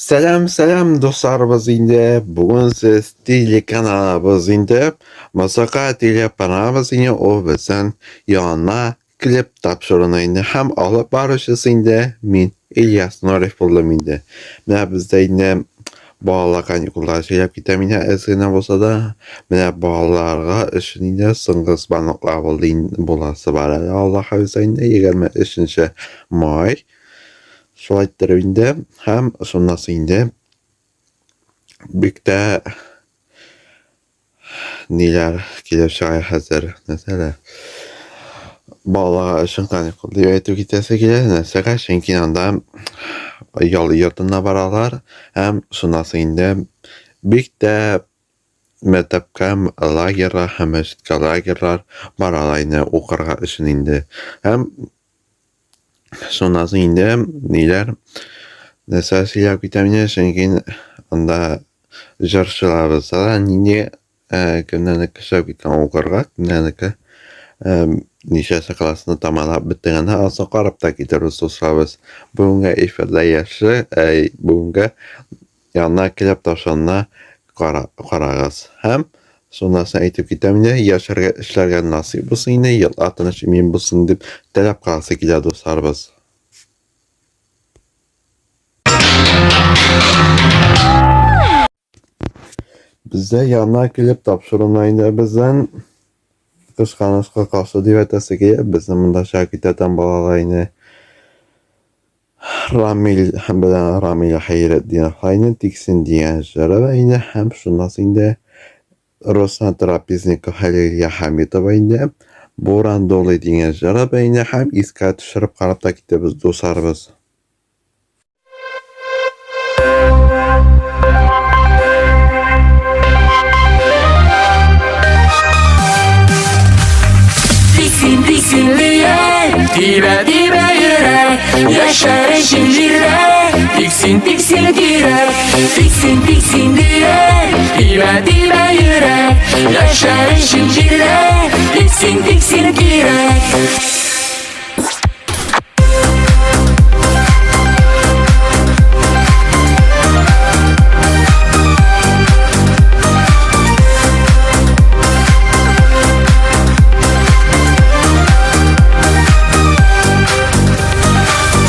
Сәлам, сәлам, дусларыбыз инде. Бүген сез телеканалыбыз инде. Масака телеканалыбыз инде ул безнең яңа клип тапшыруны инде һәм алып баручысы инде мин Ильяс Норев булдым инде. Менә бездә инде балалар каникулда сөйләп китәм инде әз генә булса да. Менә балаларга өчен инде соңгы звоноклар булды инде буласы бар әле Аллаһ боерса инде 23 май. Шулай иттереп инде һәм шуннан соң инде бик тә Ниләр килеп чыга хәзер? Нәрсәләр? Балалар өчен каникул дип әйтеп китәсе килә. Нәрсәгә? Чөнки анда ял йортына баралар һәм шуннан соң инде бик тә мәктәпкә лагерьга һәм мәчеткә лагерьлар баралар инде укырга өчен инде. Һәм шуннан соң инде ниләр нәрсә сөйләп китәм инде, чөнки анда җырчыларыбыз да нинди кемнәрнеке чыгып киткән укырга, кемнәрнеке ничәсе классны тамамлап бетергән, ансын карап та китербез, дусларыбыз. Бүгенге эфирда яше, бүгенге янына килеп тапшыруны карагыз. Һәм шуннан соң әйтеп китәм инде, яшәргә, эшләргә насыйп булсын инде, еллар тыныч имин булсын дип теләп каласы килә, дусларыбыз. Бездә яна килеп тапшыруны инде бездән кычканышка каршы дип әйтәсе килә. Безнең монда чыгып китәтән балалар инде Рамил белән Рамил Хәйретдинов инде Тиксен дигән җыры да инде һәм шуннан соң инде Руслан Трапезников Хәлилия Хәмитова инде Буран дулый дигән җыры да инде һәм искә төшереп карап та китәбез дусларыбыз. Тик син, тибә, тибә йөрәк, яшәр өчен җирдә. Тик син кирәк, тик син дирәк, тибә, тибә йөрәк, яшәр өчен җирдә. Тик син кирәк.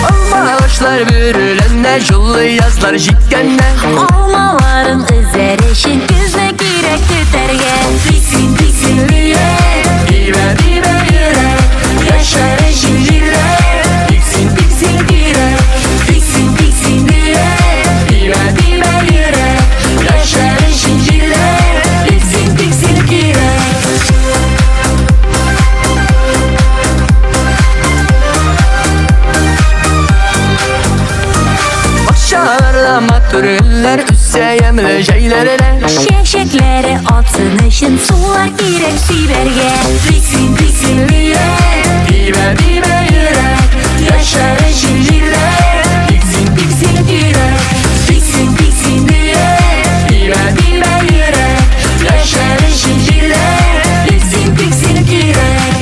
Алмагачлар бөреләнә, җылы язлар җиткәннә. Алмаларын өзәр өчен көзне кирәк көтәргә. Тик син, тик син, тибә, тибә йөрәк, яшәр өчен җирдә. Тик син, тик син кирәк, тик син, тик син, тибә, тибә йөрәк, яшәр өчен җирдә. Тик син, тик син кирәк. Бакчаларда матур гөлләр үсә ямьле җәйләрдә. Чәчәкләре атсын өчен сулар кирәк сибәргә. Тик син, тик син, тибә, тибә йөрәк, яшәр өчен җирдә. Тик син, тик син кирәк, тик син, тик син, тибә, тибә йөрәк, яшәр өчен җирдә. Тик син, тик син кирәк.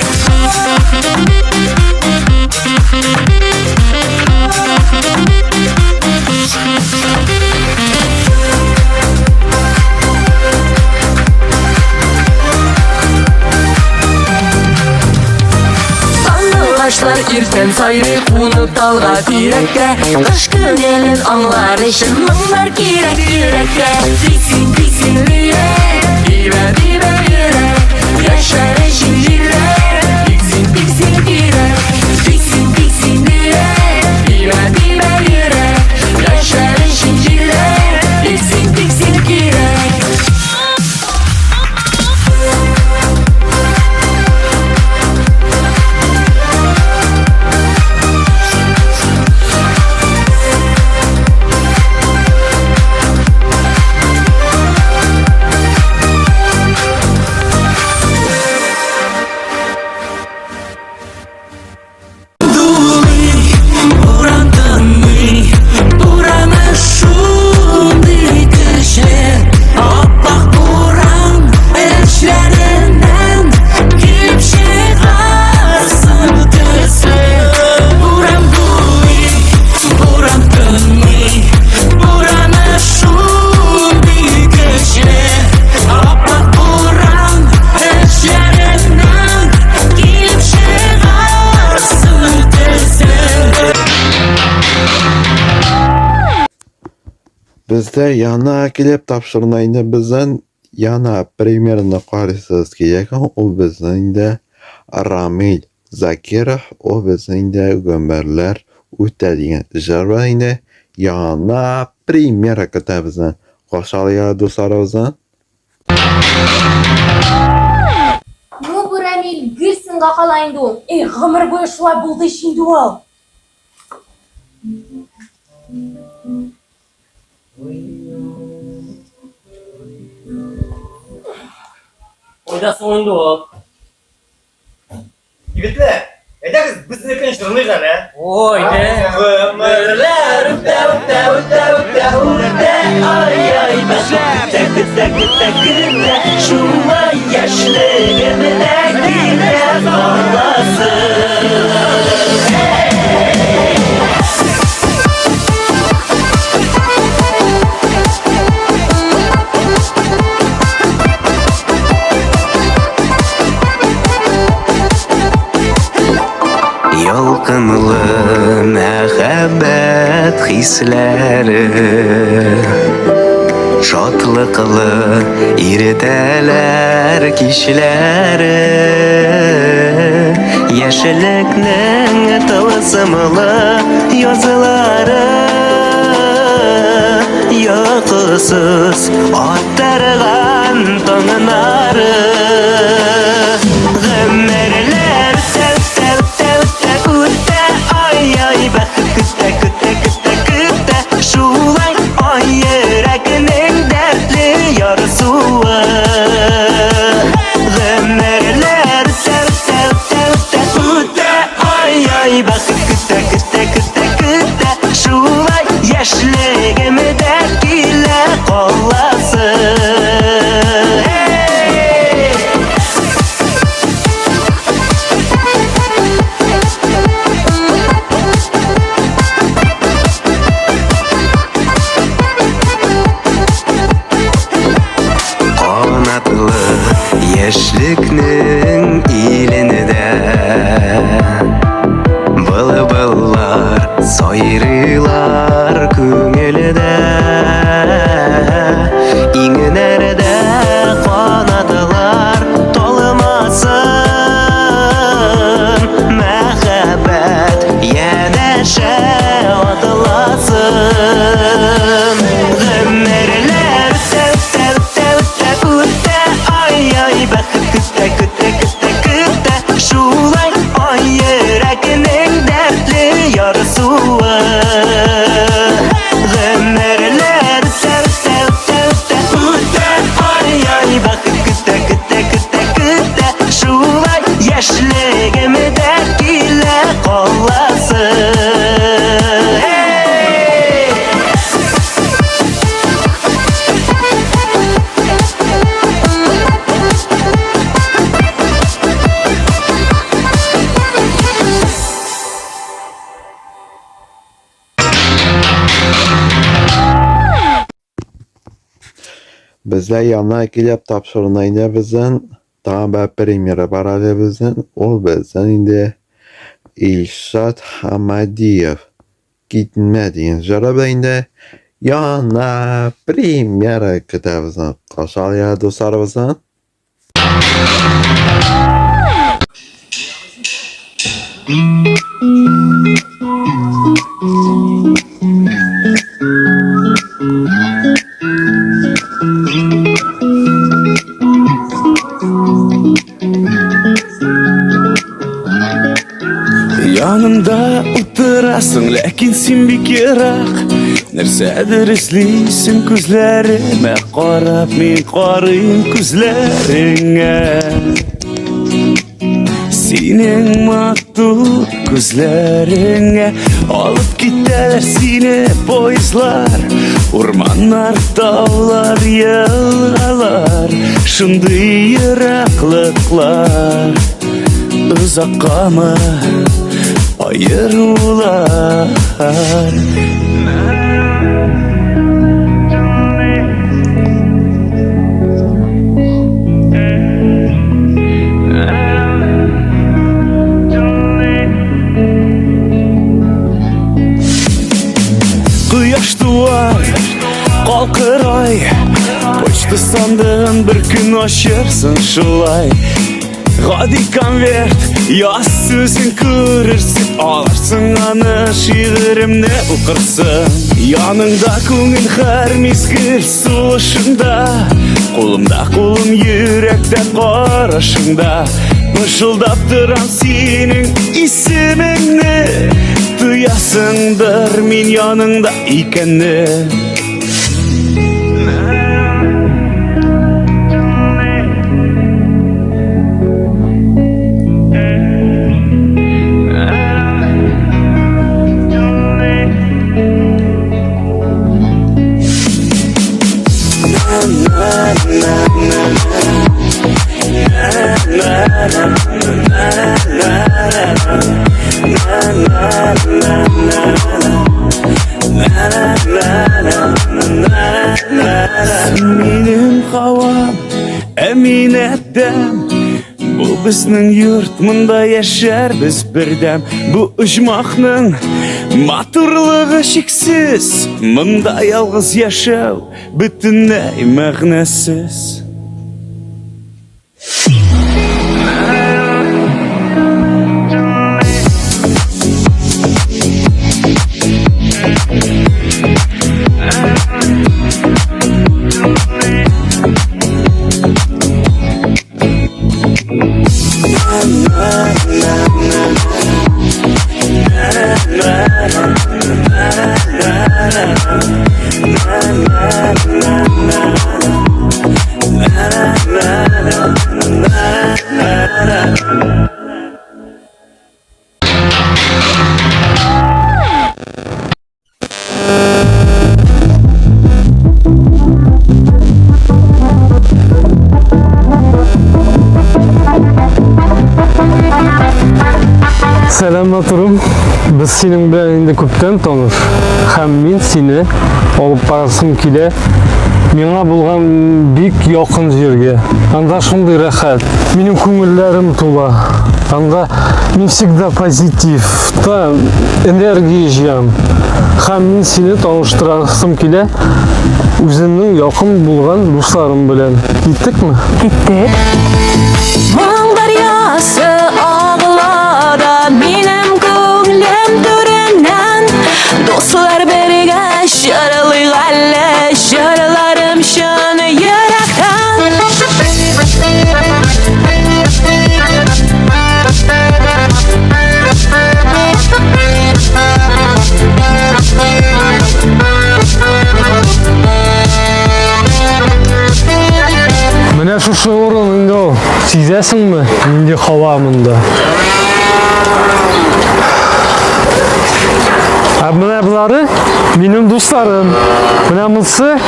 Сандугачлар иртән сайрый кунып талга тирәккә. Кыш күңелен аңлар өчен моңнар кирәк йөрәккә. Тик син, тик син, тибә, тибә йөрәк, яшәр өчен җирдә. Тик син, тик син кирәк, тик син, тик син, тибә, тибә йөрәк, яшәр өчен җирдә. Тик син, тик син кирәк. Бездә яна килеп тапшырына инде бездән яна примерно карыйсыз килә ул безнең инде Рамил Закиров, ул безнең инде Гомерләр үтә дигән җыр белән инде яна премьера көтә безне. Каршы алыйк дусларыбызны. Ну, бу Рамил гел сынга кала инде ул. Эй, гомер буе шулай булды ич инде ул. Кайда соң инде ул? Егетләр, әйдәгез безнекен җырлыйк әле. Ой, не. Гомерләр үтә, үтә, үтә, үтә, үтә, ай-ай, бәхет көтә, көтә, көтә, шулай яшьлегем дә килә каласы. Ялкынлы мәхәббәт хисләре Шатлыклы иртәләр, кичләре Яшьлекнең тылсымлы язлары Йокысыз аттырган таңнары Гомерләр үтә, үтә, үтә, үтә, үтә, ай-ай, бәхет көтә, көтә, көтә, көтә, шулай ай йөрәгенең дәртле ярсуы. Гомерләр үтә, үтә, үтә, үтә, үтә, ай-ай, бәхет көтә, көтә, көтә, көтә, шулай яшьлегем дә килә каласы. Hey! Канатлы яшьлекнең илендә Былбыллар сайрыйлар күңелдә. Иңнәрдә канатлар талмасын, Мәхәббәт янәшә атласын. Гомерләр үтә, үтә, үтә, үтә, үтә, ай-ай, бәхет көтә, көтә, көтә, көтә, шулай ай йөрәгенең дәртле ярсуы. Гомерләр үтә, үтә, үтә, үтә, үтә, ай-ай, бәхет көтә, көтә, көтә, көтә, шулай яшьлегем дә килә каласы. Hey! Бездә яна килеп тапшырына инде безнең тагын бер премьера бар әле безнең. Ул безнең инде Илшат Хамадиев Китмә дигән җыры белән инде яна премьера көтә безне. Каршы алыйк дусларыбызны. Янымда утырасың, ләкин син бик ерак. Нәрсәдер эзлисең күзләремә карап, мин карыйм күзләреңә. Синең матур күзләреңә алып китәләр сине поездлар, урманнар, таулар, елгалар, шундый ераклыклар. Озаккамы аерулар? Кояш туар, Сандыгын бер көн ачырсың шулай. Гади конверт, яз сүзен күрерсең, алырсың аны, шигыремне укырсың. Яныңда күңел һәр мизгел сулышында, кулымда кулым йөрәктә карашыңда. Пышылдап торам синең исемеңне, тоясыңдыр мин яныңда икәнне. Минем һавам, ә мин адәм. Бу безнең йорт, монда яшәрбез бердәм. Бу оҗмахның матурлыгы чиксез. Монда ялгыз яшәү бөтенләй мәгънәсез. Сәлам, матурым. Без синең белән инде күптән таныш. Һәм мин сине алып барасым килә. Миңа булган бик якын җиргә. Анда шундый рәхәт. Минем күңелләрем тула. Анда мин всегда позитивта, энергия җыям. Һәм мин сине таныштырасым килә үземнең якын булган дусларым белән. Киттекме? Киттек. Моң дәрьясы агыла да минем күңелем түреннән. Дуслар бергә җырлыйк әле, җырларым чын йөрәктән. Менә шушы урын инде ул. Сизәсеңме, нинди һава монда? Ә менә болары минем дусларым. Менә монысы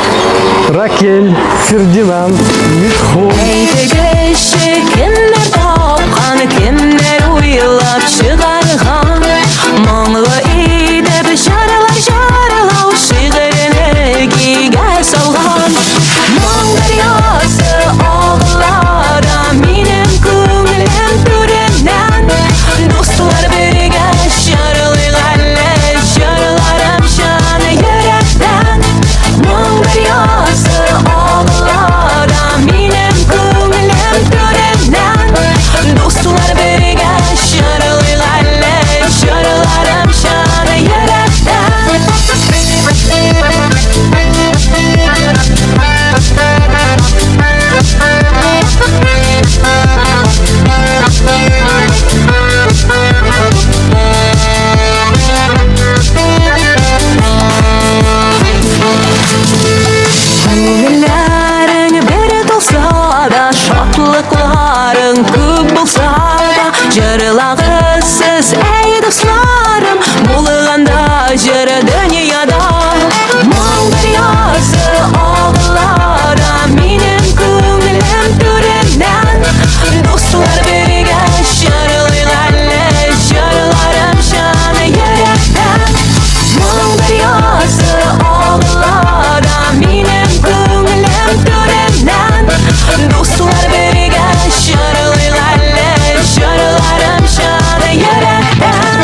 Ракель, Фердинанд, Митхун. Әйтегезче, кемнәр тапкан, кемнәр уйлап чыгарган? Моңлы итеп җырлар җырлау шигырен көйгә салган. Моң дәрьясы агыла да минем күңелем түреннән. Дуслар бергә җырлыйк әле, җырларым чын йөрәктән. Моң дәрьясы агыла да минем күңелем түреннән. Дуслар бергә җырлыйк әле, җырларым чын йөрәктән. Күңелләрең бер тулса да, шатлыкларың күп булса да, җырлагыз сез, әй дусларым, булганда җыр дөньяда. Моң дәрьясы агыла да минем күңелем түреннән. Дуслар бергә җырлыйк әле, җырларым чын йөрәктән. Моң дәрьясы агыла да минем күңелем түреннән. Дуслар бергә җырлыйк әле, җырларым чын йөрәктән.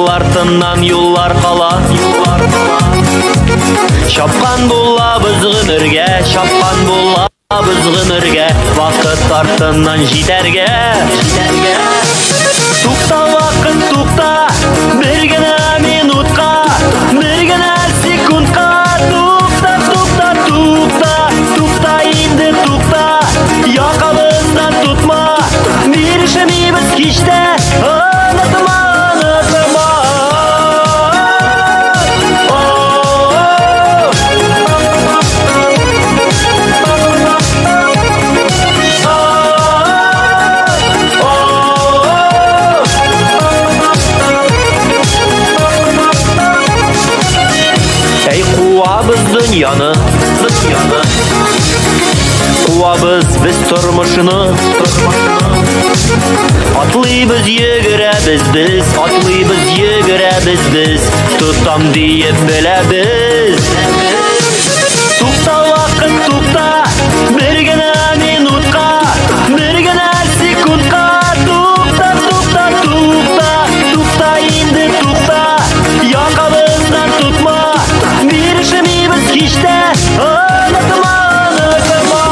Юл артыннан юллар кала. Чапкан булабыз гомергә, чапкан булабыз гомергә, вакыт артыннан җитәргә. Тукта, вакыт, тукта, бер генә минутка, бер генә секундка. Тукта, тукта, тукта, тукта инде, тукта, якабыздан тотма, бирешмибез һич тә, онытма, онытма. Әй, куабыз дөньяны, дөньяны. Куабыз без тормышны, тормышны. Атлыйбыз, йөгерәбез без, атлыйбыз, йөгерәбез без, тотам диеп беләбез. Тукта, вакыт, тукта, бер генә минутка, бер генә секундка. Тукта, тукта, тукта, тукта инде, тукта, якабыздан тотма, бирешмибез һич тә, онытма, онытма.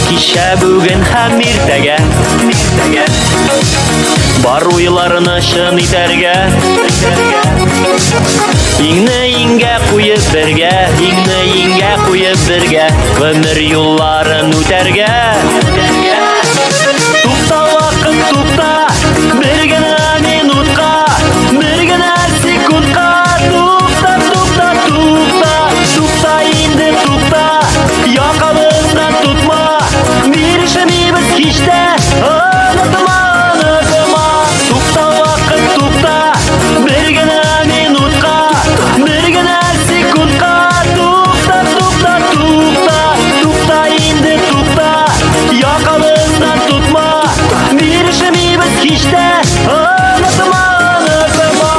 Кичә, бүген һәм иртәгә, иртәгә. Бар уйларны чын итәргә, итәргә. Иңне иңгә куеп бергә, иңне иңгә куеп бергә, гомер юлларын үтәргә. Тукта, вакыт, тукта, бер генә минутка, бер генә секундка. Тукта, тукта, тукта, тукта инде, тукта, якабыздан тотма, бирешмибез һич тә, онытма, онытма. Тукта, вакыт, тукта, бер генә минутка, бер генә секундка. Тукта, тукта, тукта, тукта инде, тукта, якабыздан тотма, бирешмибез һич тә, онытма, онытма.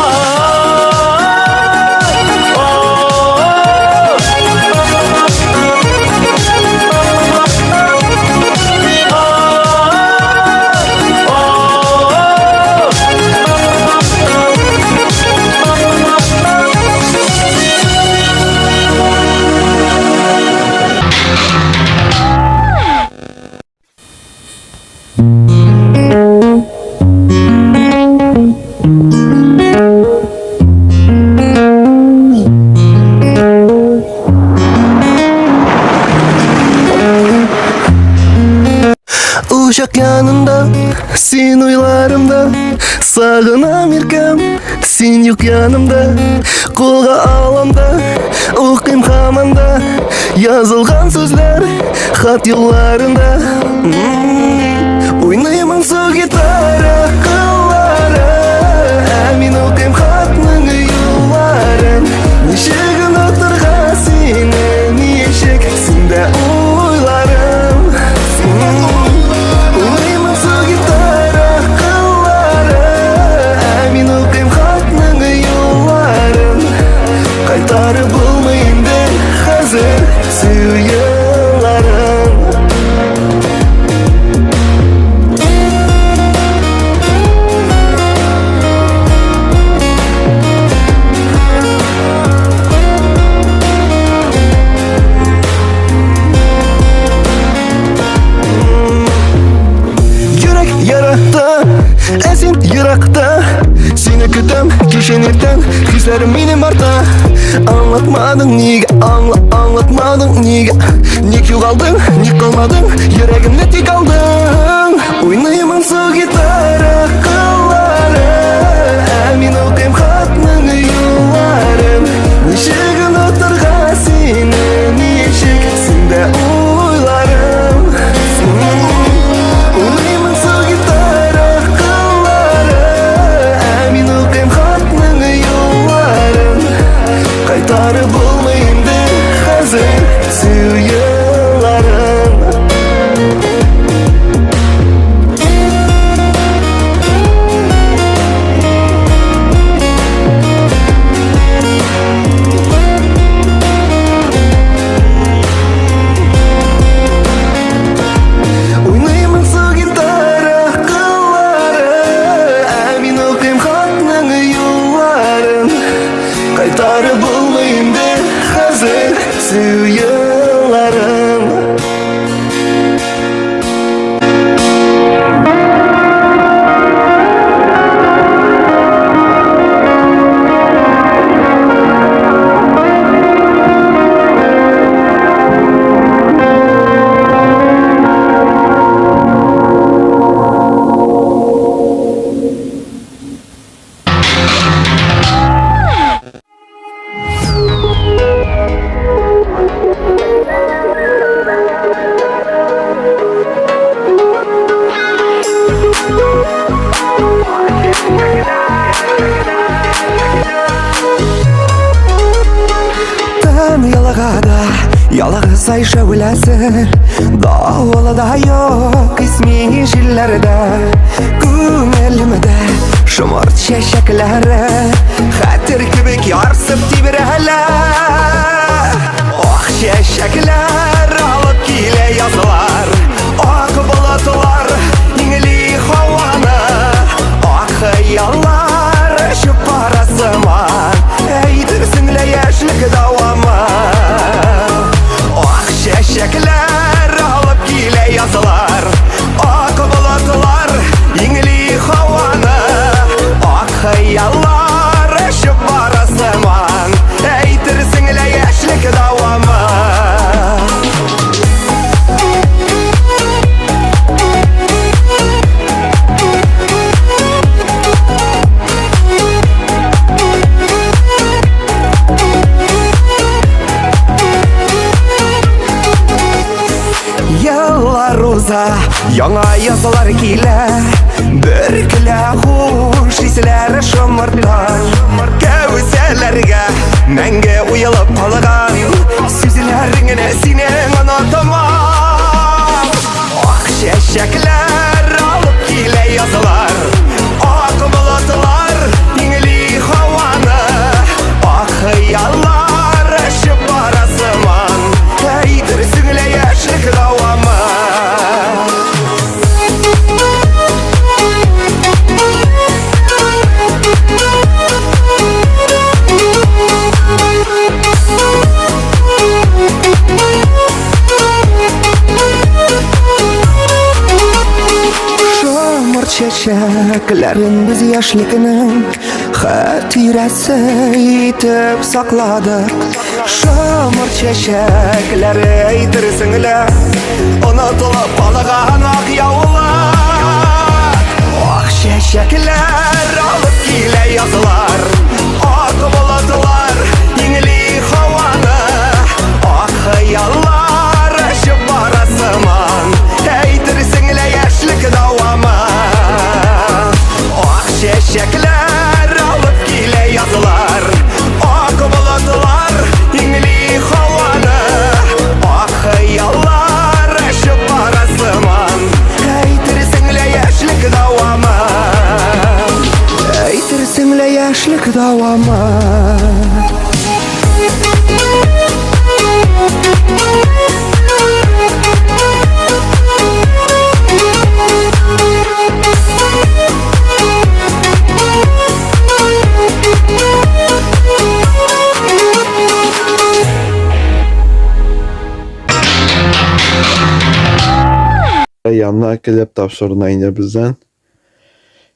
Учак янында, син уйларымда. Сагынам, иркәм, син юк янымда. Кулга алам да, укыйм һаман да язылган сүзләр хат юлларында. Уйный моңсу гитара кыллары, ә мин укыйм хатның юлларын. Ничек онытырга сине, ничек? Синдә уйларым. Уйный моңсу гитара кыллары, ә мин укыйм хатның юлларын. Кайтарып булмый инде хәзер сөю елларын. Йөрәк ярата, ә син еракта. Сине көтәм кичен, иртән, хисләрем минем арта. Аңлатмадың нигә, аңла, аңлатмадың нигә? Ник югалдың, ник калмадың, йөрәгемне тик алдың? Уйный моңсу гитара кыллары, ә мин укыйм хатның юлларын. Ничек онытырга сине, ничек? Синдә уйларым. Уйный моңсу гитара кыллары, ә мин укыйм хатның юлларын. Кайтарып булмый инде хәзер сөю елларын. Ялгыз ай шәүләсе Давылы да юк исми җилләрдә Күңелемдә шомырт чәчәкләре Хәтер кебек ярсып тибрәлә Ак чәчәкләр алып килә язлар Ак болытлар иңли һаваны Ак хыяллар очып бара сыман Әйтерсең лә яшьлек дәвамы Ак чәчәкләр алып килә язлар Ак болытлар иңли һаваны Ак хыяллар очып бара сыман Әйтерсең лә яшьлек дәвамы. Еллар уза, яңа язлар килә, Бөркелә хуш исләр шомырттан. Кәүсәләргә мәңге уелып калган Сүзләреңне синең онытмам. Ак чәчәкләр алып килә язлар, Ак болытлар иңли һаваны, Ак хыяллар очып бара сыман, Әйтерсең лә яшьлек дәвамы. Шомырт чәчәкләрен без яшьлекнең хатирәсе итеп сакладык. Шомырт чәчәкләре әйтерсең лә онытылып калган ак яулык. Ак чәчәкләр алып килә язлар, Ак болытлар иңли һаваны, Ак хыяллар очып бара сыман, Әйтерсең лә яшьлек дәвамы. Ак чәчәкләр алып килә язлар, Ак болытлар иңли һаваны, Ак хыяллар очып бара сыман, Әйтерсең лә яшьлек дәвамы. Әйтерсең лә яшьлек дәвамы. Янына килеп тапшыруына инде бездән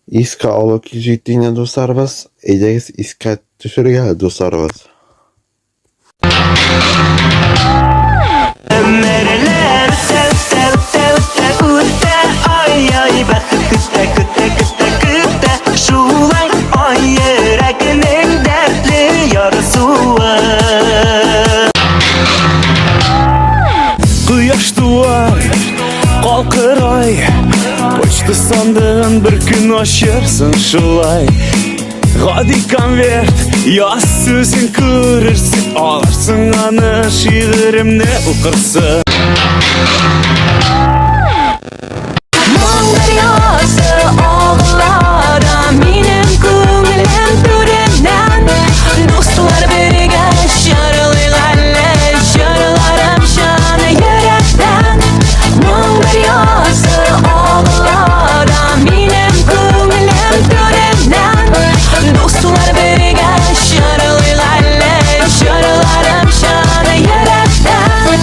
искә алу килеп җитте инде, дусларыбыз. Әйдәгез искә төшерергә, дусларыбыз. Өмерләр үтә, үтә, үтә, үтә, үтә, ай-ай, бәхет көтә, көтә, көтә, көтә, шулай, ай, йөрәгенең дәртле ярсуы. Кояш туар, калкыр ай, Почта сандыгын бер көн ачырсың шулай. Гади конверт, яз сүзен күрерсең, Алырсың аны, шигыремне укырсың. Моң дәрьясы агыла да минем күңелем түреннән. Дуслар бергә җырлыйк әле җырларым чын йөрәктән. Моң дәрьясы агыла да минем күңелем түреннән. Дуслар бергә җырлыйк әле җырларым чын йөрәктән.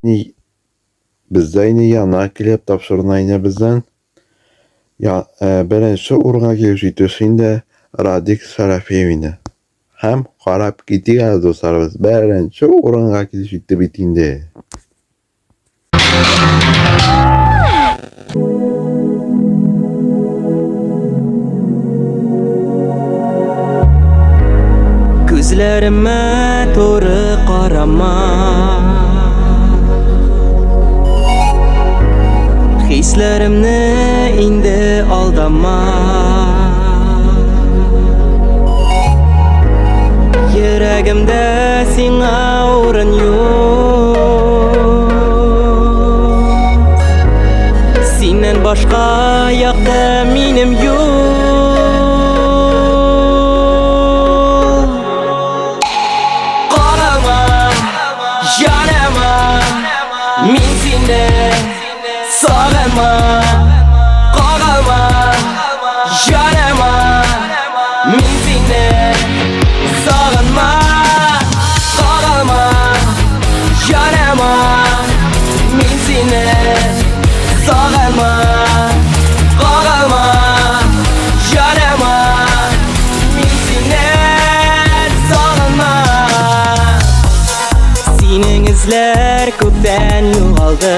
Ни бездә инде яна килеп тапшыруна инде бездән я, э, беренче урынга килеп җитүче инде Радик Шәрәфиев инде. Һәм карап китик әле, дусларыбыз, беренче урынга килеп җитте бит инде. Күзләремә туры карама Хисләремне инде алдама Йөрәгемдә сиңа урын юк Синнән башка якты минем юл Карама, җаныма, мин сине сагынма Карама, җаныма, мин сине сагынма Карама, җаныма, мин сине сагынма Карама, җаныма, мин сине сагынма Синең эзләр күптән югалды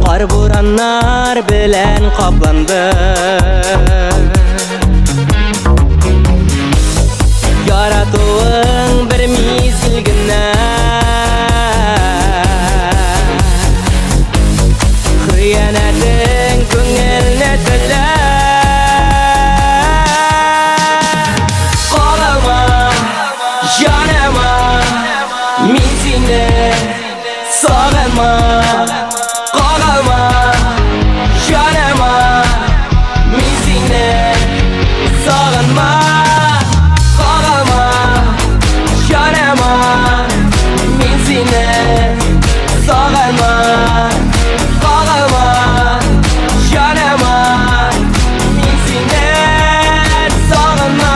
Кар бураннар белән капланды Яратуың бер мизгел генә Хыянәтең күңелне телә Карама, җаныма, мин сине сагынма Карама, җаныма, мин сине сагынма Карама, җаныма, мин сине сагынма Карама, җаныма, мин сине сагынма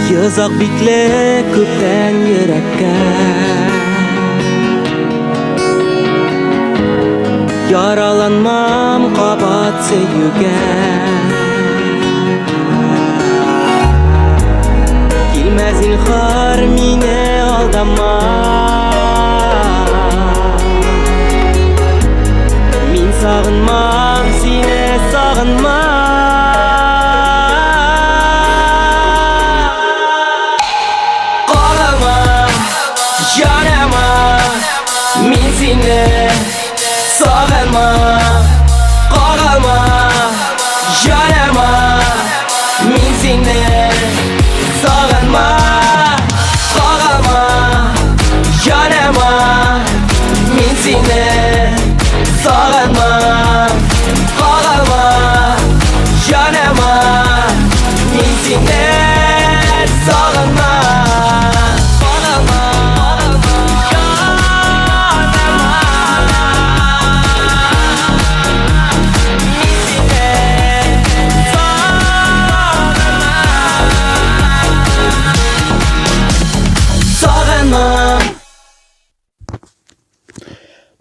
Йозак бикле күптән йөрәккә Яраланмам кабат сөюгә Килмә зинһар мине алдама Мин сагынмам сине сагынма Карама, җаныма, мин сине сагынма Карама, җаныма, мин сине сагынма Карама, җаныма, мин сине сагынма Карама, җаныма, мин сине сагынма Карама, җаныма, мин сине сагынма Сагынма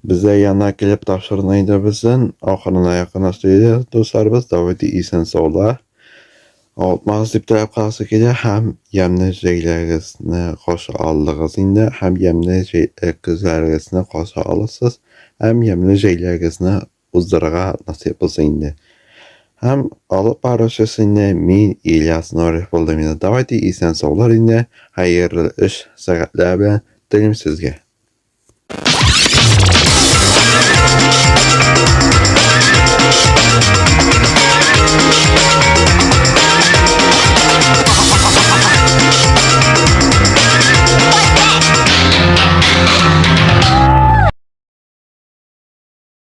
Бездә яна килеп тапшырны инде бездән ахырына якынлашты иде, дусларыбыз. Давайте исән саулар. Авыртмагыз дип теләп каласы килә һәм ямьле җәйләрегезне каршы алдыгыз инде һәм ямьле көзләрегезне каршы алырсыз һәм ямьле җәйләрегезне уздырырга насыйп булсын инде. Һәм алып баручысы инде мин Ильяс Нуриев булдым инде. Давайте исән саулар инде. Хәерле эш сәгатьләр белән телим сезгә.